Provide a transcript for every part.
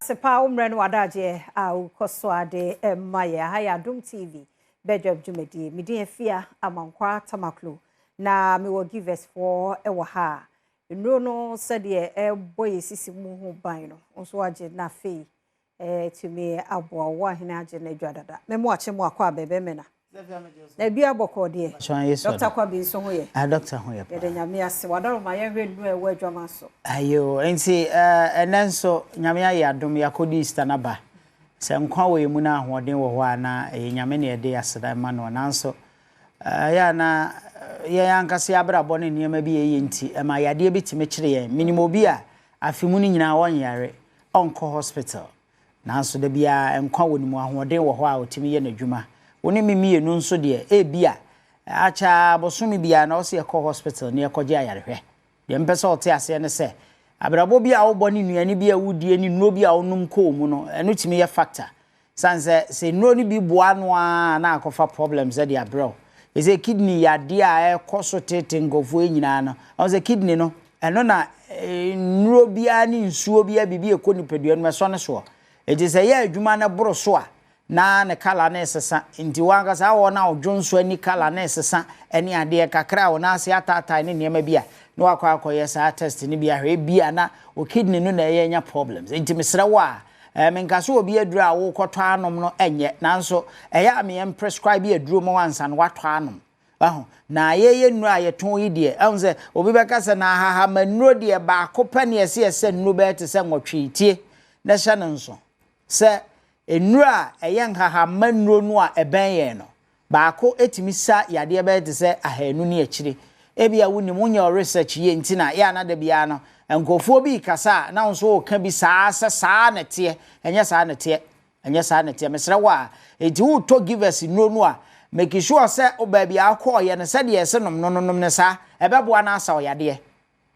Ase paa wo mmerɛ ne w'adagyeɛ a wokɔ so ade ma yɛ. Aha yɛ Adom TV Bɛdwam dwumadie. Me din Afia Amankwaa Tamaklo na mewɔ Givers foɔ wɔ ha a nnuro no sɛdeɛ ɛbɔ yɛ sisi mu ho ban no nso agye na afei ɛtumi aboa wo ahene agye no adwa dada. Mɛmo akye mo akɔ abɛbɛ mena. Na ebi abɔkɔ deɛ. Dr. Kwabi nso ho yɛ. Ah, doctor ho yɛ paa. Yɛde Nyame ase. Wadaroma yɛnhwɛ nnuro a ɛwɔ adwama so. Ayo, nti ɛnɛ nso Nyame ayɛ adom yɛakɔdi Easter no aba. Sɛ nkwa wɔ yɛn mu na ahoɔden wɔ hɔ a na ɛyɛ Nyame na yɛde aseda ma no. Nanso ɛyɛ a na yɛn ankasa yɛn abrabɔ ne nneɛma bi yɛyɛ nti ɛma yadeɛ bi tumi kyere yɛn. Menim obi a afe mu no nyinaa ɔnyare, ɔnkɔ hospital. Nanso da biara nkwa wɔ ne mu, ahoɔden wɔ hɔ a ɔtumi yɛ n'adwuma. Wo ne me mmienu nso deɛ, ebia akyɛ bosome biara na ɔsɛ yɛkɔ hospital na yɛkɔgye ayarehwɛ. Deɛ mpɛ sɛ ɔte aseɛ ne sɛ, abrabɔ bi a wobɔ ne nnuane bi a wodie ne nnuro bi a wonom kɔɔ mu no, ɛno tumi yɛ factor. San sɛ nnuro no bi boa no a na akɔfa problems de abrɛ wo. Ɛsɛ kidney yadeɛ a ɛkɔ so tete nkurɔfoɔ yi nyinaa no, ɔno sɛ kidney no, ɛno na nnuro biara ne nsuo biara biribi ɛkɔ nipadua no mu ɛsɔ ne soɔ. Enti sɛ ɛyɛ adwuma no boro so a, na ne colour no resesa. Nti wankasa wɔ na ɔdwo nso ani colour no resesa ne adeɛ kakra a wɔn ase ataatae ne nneɛma bi a na wakɔ akɔyɛ saa test no bi ahwɛ ebi a na o kidney no na ɛyɛ nya problems. Nti mesrɛ wo a menka so obi aduro a wokɔtɔ anom no ɛnyɛ, nanso ɛyɛ a meyɛn prescribe aduro ma wansa no watɔ anom. Wahu na yɛyɛ nnuro a yɛtɔn yi deɛ, ɛhu sɛ obi bɛka sɛ na ahahama nnuro deɛ baako pɛ ne yɛsɛ yɛsɛ nnuro bɛyɛ te sɛ 8 tie na hyɛ no nso sɛ nnuro a ɛyɛ nhahama nnuro no a ɛbɛn yɛn no baako etumi sa yadeɛ bɛyɛ te sɛ 200 ne akyire. Ebi a wonim wonyɛ research yie nti na yɛ anada biara no nkurɔfoɔ bi kasa a na nso wɔka bi saa sɛ saa na teɛ. Ɛnyɛ saa na teɛ, ɛnyɛ saa na teɛ. Mesrɛ wo a eti wotɔ Givers nnuro no a, make sure sɛ baabi a akɔɔyɛ no sɛdeɛ ɛsɛ nom no no nom ne saa ɛbɛboa no asa ɔyadeɛ.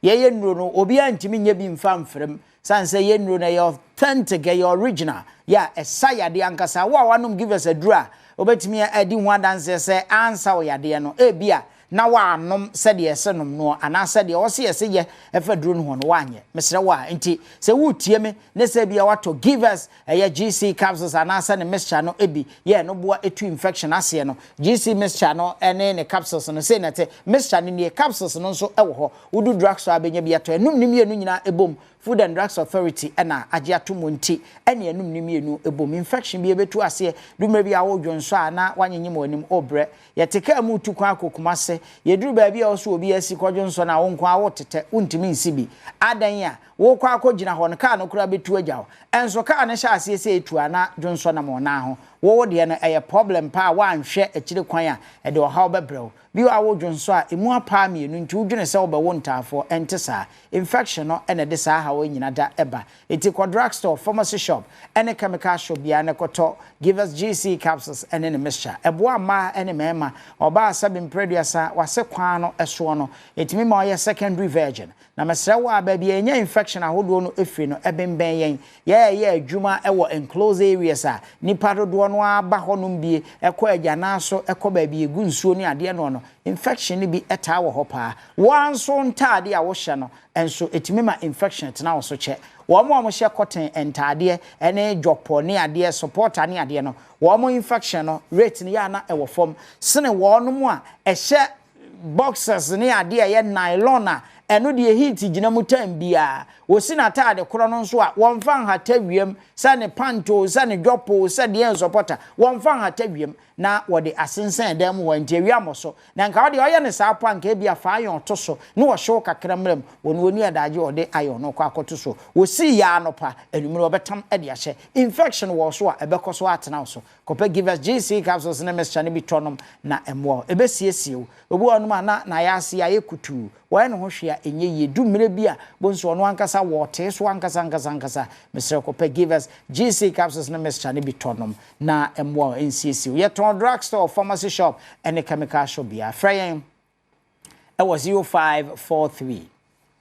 Yɛyɛ nnuro no, obiara ntumi nyɛ bi mfa mfrɛm san sɛ yɛ nnuro no ɛyɛ authentic, ɛyɛ original, yɛ a ɛsa yadeɛ ankasa. Wo a wanom Givers aduro a wobɛtumi adi ho adanseɛ sɛ ansa wo yadeɛ no, ebi a na waanom sɛdeɛ ɛsɛ nom no anaa sɛdeɛ ɔsɛ yɛsɛ yɛ ɛfa duro no ho no waanyɛ. Mesrɛ wo a nti sɛ wotie me ne sɛ bia watɔ Givers ɛyɛ GC capsules anaasɛ ne mixture no ebi yɛ no boa etu infection aseɛ no, GC mixture no ɛne ne capsules no sei na ɛte. Mixture no nie, capsules no nso ɛwɔ hɔ. Wodu drugstore abɛnya bi atɔ. Ɛnum ne mmienu nyinaa ɛbom. Food and Drugs Authority ɛna agye ato mu nti ɛne ɛnum ne mmienu ɛbom. Infection bi ebetu aseɛ dumire bi a wɔdwo nso a na wanyenyem wɔ anim ɔbrɛ. Yɛte kaa mu tu kwan akɔ Kumase, yɛduru baabi a ɔso obi asi kɔdwo nso na wo nko a wotetɛ wontumi nsi bi adan a wokɔ akɔgyina hɔ no, kaa no koraa bɛtu agya wo. Ɛnso kaa no hyɛ aseɛ sɛ etu a na dwo nam ɔnan ho. Wɔwɔ deɛ no ɛyɛ problem paa. Woanhwɛ akyire kwan a ɛde ɔhaw bɛbrɛ wo. Bi wɔ a wodwo nso a emu apaa mmienu nti wodwene sɛ wobɛwo ntaafoɔ. Ɛnte saa. Infection no ɛna ɛde saa haw nyina da ɛba. Eti kɔ drugstore, pharmacy shop ɛne chemical shop biara ne kɔtɔ Givers GC capsules ɛne ne mixture. Ɛboa mmaa ɛne mmarima. Ɔbaa sɛbi mprɛduasa wase kwan no ɛsoɔ no, ɛtumi ma ɔyɛ secondary virgin. Na mesrɛ wo a baabi a ɛnya infection ahodoɔ no ɛfiri no ɛbɛnbɛn yɛn yɛyɛ adwuma ɛwɔ enclosed areas a nipa dodoɔ no aba hɔnom bie, ɛkɔ agyanaa so, ɛkɔ baabi egu nsuo ne adeɛ no infection no bi ɛtaa wɔ hɔ paa. Wɔn nso ntaade a wɔhyɛ no nso ɛtumi ma infection tena wɔ so kyɛ. Wɔn a wɔhyɛ cotton ntaadeɛ ɛne jɔpɔ ne adeɛ supporter ne adeɛ no, wɔn infection no rate no yɛ ana ɛwɔ fam sene wɔn a ɛhyɛ boxers ne adeɛ a ɛyɛ nylon a ɛno deɛ heat gyina mu time biara. Wɔsi n'ataade korɔ no nso a wɔmfa nhata wiem sɛ ne panto, sɛ ne dwɔpo, sɛ deɛ supporter, wɔmfa nhata wiem na wɔde asensɛn dan mu hɔ nti awia mmɔ so. Na nka wɔde ɔyɛ ne saa po a nka ebi afa iron to so na wɔhyew kakra mmerɛ mu wɔn wɔni adagye ɔde iron no kɔ akɔto so. Wɔsi yɛ anɔpa anwummerɛ wɔbɛtam de ahyɛ. Infection wɔ so a ɛbɛkɔ so atena wo so. Kɔpɛ Givers GC capsules ne mixture no bi tɔ nom na ɛmmoa wo, ɛbɛsiesie wo. Obi wɔ nom a na n'ayɛ ase ayɛ kutuu, wɔyɛ ne ho hwee a ɛnyɛ yie. Du mmerɛ bi a bonso ɔno ankasa wɔɔtee so ankasa ankasa ankasa. Mesrɛ, kɔpɛ Givers GC capsules ne mixture no bi tɔ nom na ɛmmoa wo, ɛnsiesie wo. Yɛtɔn drugstore, pharmacy shop ɛne chemical shop biara. Frɛ yɛn ɛwɔ 0543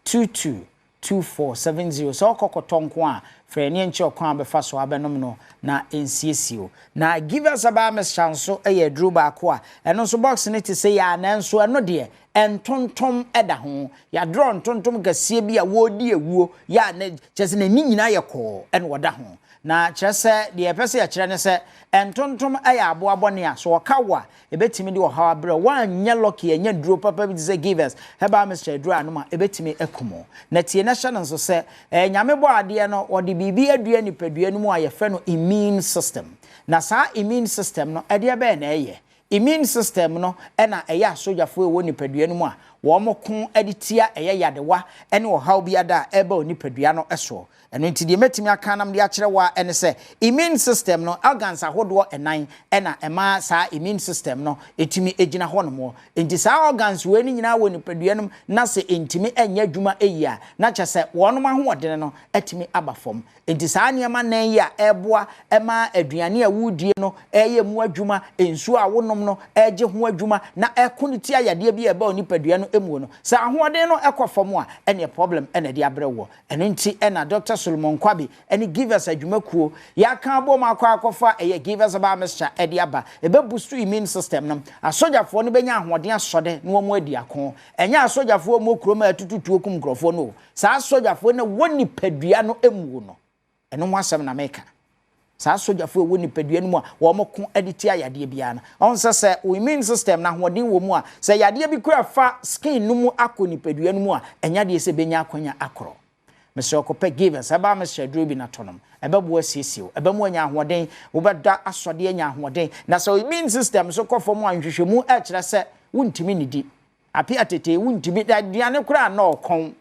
22 2470. Sɛ ɔkɔ kɔtɔ nko a, frɛ ne nkyɛ ɔkwan a bɛfa so abɛnom no na ɛnsiesie o. Na Givers herbal mixture nso yɛ aduro baako a ɛno nso box no te sɛ yɛ a, nanso ɛno deɛ Ntontom da ho. Yɛadrɔ ntontom kɛseɛ bi a wɔredi awuo yɛ a ne kyerɛ sɛ n'ani nyinaa yɛ kɔɔ ɛna ɔda ho. Na kyerɛ sɛ deɛ yɛpɛ sɛ yɛkyerɛ ne sɛ ntontom yɛ aboa bɔne a sɛ ɔka wo a ɛbɛtumi de ɔhaw abrɛ wo. Woanyɛ lucky anya duro papa bi te sɛ Givers Herbal Mixture aduro anom a ɛbɛtumi akum wo. Na tie na hyɛ no nso sɛ ɛɛ Nyame bɔ adeɛ no ɔde biribi adua nipadua no mu a yɛfrɛ no immune system. Na saa immune system no ɛdeɛ bɛn na ɛyɛ? Immune system no na ɛyɛ asogyafoɔ a ɛwɔ nipadua no mu a wɔko de tia ɛyɛ yadewa ne ɔhaw biada a ɛreba onipadua no soɔ. Ɛno nti deɛ mɛtumi aka na mede akyerɛ wo ara ne sɛ immune system no organs ahodoɔ ɛnan na ɛma saa immune system no ɛtumi gyina hɔ nom. Nti saa organs wei no nyinaa wɔ nipadua no mu na sɛ ɛntumi nyɛ adwuma yie a na kyerɛ sɛ wɔnom ahoɔdene no atumi aba fam. Enti saa nneɛma nnan yi a ɛboa ma aduane a woredie no reyɛ mu adwuma, nsuo a wonom no regye ho adwuma, na ɛko no tia yadeɛ bi a ɛba wo nipadua no mu no, sɛ ahoɔden no kɔ fam a, ɛneɛ problem na ɛde abrɛ woɔ. Ɛno nti na Dɔkta Solomon Kwabi ne Givers adwumakuo yɛaka abom akɔ akɔfa ɛyɛ Givers Herbal Mixture de aba. Ɛbɛ boost immune system no. Asogyafoɔ no bɛnya ahoɔden asɔde na wɔn adi ako. Ɛnyɛ asogyafoɔ a wɔwɔ kurom a ɛtutu tuo kum nkurɔfoɔ no o. Saa asogyafoɔ no a ɛwɔ nipadua no mu no, ɛno ho asɛm na meka. Saa asogyafoɔ a ɛwɔ nipadua no mu a wɔko de tia yadeɛ biara no. Ɔhu sɛ sɛ wo immune system no ahoɔden wɔ mu a, sɛ yadeɛ bi koraa fa skin no mu akɔ nipadua no mu a, ɛnyɛ adeɛ sɛ ɛbɛnya akwanya akorɔ. Mesrɛ wo kɔpɛ Givers herbal mixture aduro bi na tɔ nom. Ɛbɛboa asiesie wo. Ɛbɛma woanya ahoɔden. Wobɛda asɔde anya ahoɔden. Na sɛ wo immune system nso kɔ fam a, nhwehwɛmu kyerɛ sɛ wontumi nnidi. Ape atetee, wontumi, aduane koraa nnɔ wo kɔn.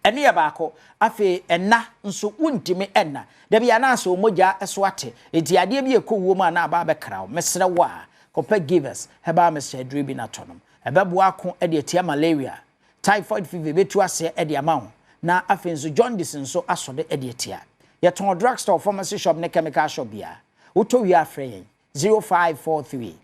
Ɛno yɛ baako. Afei ɛnna nso, wontumi nna. Da bi a na asɛ wo mogya so ate. Enti adeɛ bi a ɛkɔ wuo mu a na aba abɛkra wo. Mesrɛ wo a, kɔpɛ Givers Herbal Mixture aduro bi na tɔ nom. Ɛbɛboa ako de atia malaria, typhoid fever ɛbɛtu aseɛ de ama wo, na afei nso jaundice nso asɔ de de atia. Yɛtɔn wɔ drugstore, pharmacy shop ne chemical shop biara. Wotɔ wie a frɛ yɛn 0543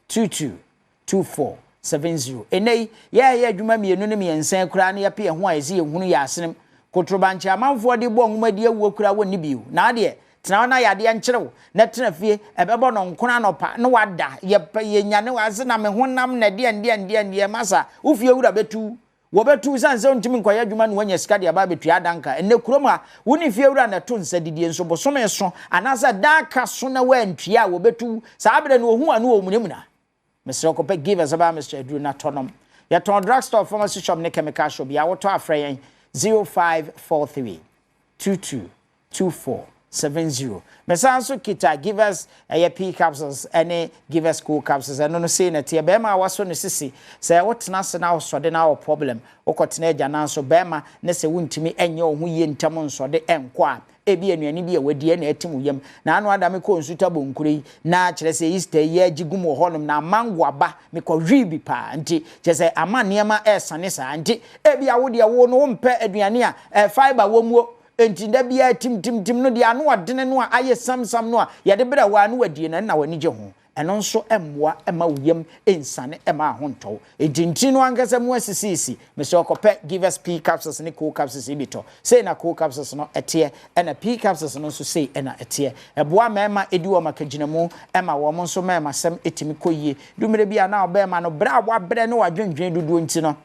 22 2470. Ɛnnɛ yi, yɛreyɛ adwuma mmienu ne mmiɛnsa yi koraa na yɛpɛ yɛn ho a yɛse yɛnhunu yɛn asenem. Kotorobangye amanfoɔ de bɔ nwoma di awuo koraa wɔnni bio. Na adeɛ, tena hɔ na yadeɛ nkyere wo, na tena fie, ɛbɛbɔ nɔnkono anɔpa na wada, yɛpɛ yɛnyane wo ase na me honam na ɛdeɛn deɛn deɛn deɛn masa, wo fie wura bɛtu wo. Wɔbɛtu wo sane sɛ wontumi nkɔyɛ adwuma na woanya sika de aba abɛtua adanka. Ɛnnɛ kurom ha, wo ne fiewura na ɛto nsa didie nso bosome so anaasɛ daa ka so na woantua a, wɔbɛtu wo. Saa berɛ no wɔhu wo a na wɔremunamuna. Mesrɛ wo kɔpɛ Givers herbal mixture aduru na tɔ nom. Yɛtɔn drug store, pharmacy shop ne chemical shop biara. Wotɔ a frɛ yɛn 0543 22 24 70. Mesan nso kita Givers ɛyɛ pea capsules ɛne Givers cool capsules. Ɛno no sei na ɛteɛ. Bɛrima a wasɔ ne sisi, sɛ wotena ase na wosɔde na wɔ problem, wokɔtena agyanan so, bɛrima ne sɛ wontumi nyɛ wo ho yie ntɛm nsɔde nkɔ a, Ebia nnuane bi a wadi na atim wo yam. Na ano ada mekɔɔ Nsuta Bonkure yi, na kyerɛ sɛ Easter yi yɛregye gum wɔ hɔnom, na mango aba, mekɔhwee bi paa. Nti, kyerɛ sɛ ama nneɛma resane saa. Nti, ebia wo deɛ wo no wompɛ aduane a fibre wɔ mu o, enti da biara timtimtim no deɛ ano ɔdene no a ayɛ samsam no a yɛde brɛ wo a na wadie no, ɛno na w'ani gye ho. Ɛno nso mmoa mma wo yam nsiane mma ho ntɔ wo. Enti ntini no ankasa mu asisiisi. Mesrɛ wo kɔpɛ Givers Pea Capsules ne Cool Capsules yi bi tɔ. Sei na Cool Capsules no teɛ, ɛna Pea Capsules no nso sei na ɛteɛ. Ɛboa mmarima di wɔn akagyinamu, ɛma wɔn nso mmarimasɛm tumi kɔ yie. Du mmerɛ bi a na ɔbarima no brɛ a wabrɛ ne wadwendwene dodoɔ nti no,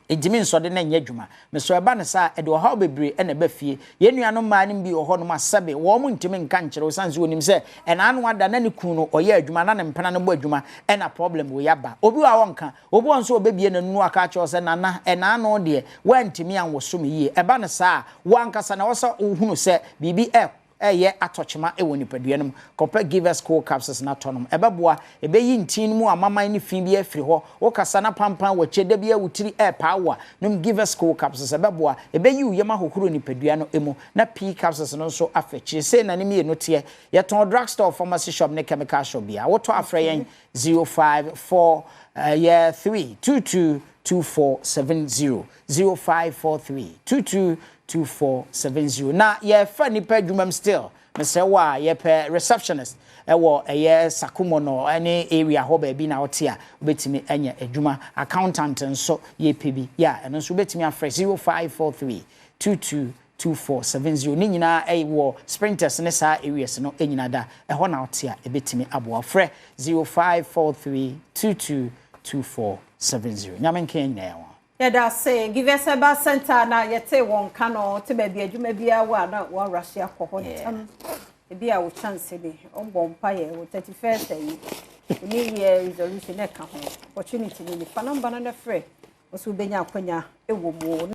Entumi nsɔ de na ɛnyɛ adwuma. Mesrɛ ɛba no saa a, ɛde ɔhaw bebree na ɛba fie. Yɛn nuanom mmaa no bi wɔ hɔnom a sɛbe wɔn ntumi nka nkyerɛ wo ɛsiane sɛ wɔnim sɛ ɛna ano ada na ne kunu no ɔyɛ adwuma na ne mpena no bɔ adwuma ɛna problem wei aba. Obi wɔ hɔ a ɔnka, obi wɔ hɔ nso a ɔbɛbue n'ano na waka akyerɛ wo sɛ Nana ɛna ano deɛ woantumi anwoso me yie. Ɛba no saa a, wo ankasa na ɛwɔ sɛ wohunu sɛ biribi rekɔ reyɛ atɔ kyema wɔ nipadua no mu. Kɔpɛ Givers Cold Capsules na tɔ nom. Ɛbɛboa. Ɛbɛyi ntin no mu amaman ne fi bi afiri hɔ. Wokasa na pampan w'akyire, da biara wo tiri repaa wo a, nom Givers Cold Capsules. Ɛbɛboa. Ɛbɛyi wo yam ahohoro nipadua no mu. Na Pea Capsules no nso afa akyire. Sei na ne mmienu teɛ. Yɛtɔn drug store, pharmacy shop ne chemical shop biara. Wotɔ a frɛ yɛn 054 yɛ 3 22 2470 0543 22 2470 na yɛfa nipa adwuma mu still mesrɛ wo a yɛpɛ receptionist ɛwɔ ɛyɛ Sakumono ɛne area hɔ baabi na wote a wobɛtumi anya adwuma accountant nso yɛpɛ bi yɛ a ɛno nso wobɛtumi afrɛ 0543 22 2470 ne nyinaa ɛwɔ Sprinters ne saa areas no nyinaa da ɛhɔ na wote a ɛbɛtumi aboa frɛ 0543 22 24. 70. Nyame nka yɛn nyinaa ho. Yɛda ase. Givers Herbal Center na yɛte wɔn ka no te baabi adwuma biara wɔ a na wɔarahye akɔ hɔ ntɛm. Ebi a wo chance ni ɔmbɔ mpa yɛ wɔ 31st ayi New Year resolution na ɛka ho. Opportunity ni nifa number no na frɛ wɔso wobɛnya akwanya ɛwɔ mu.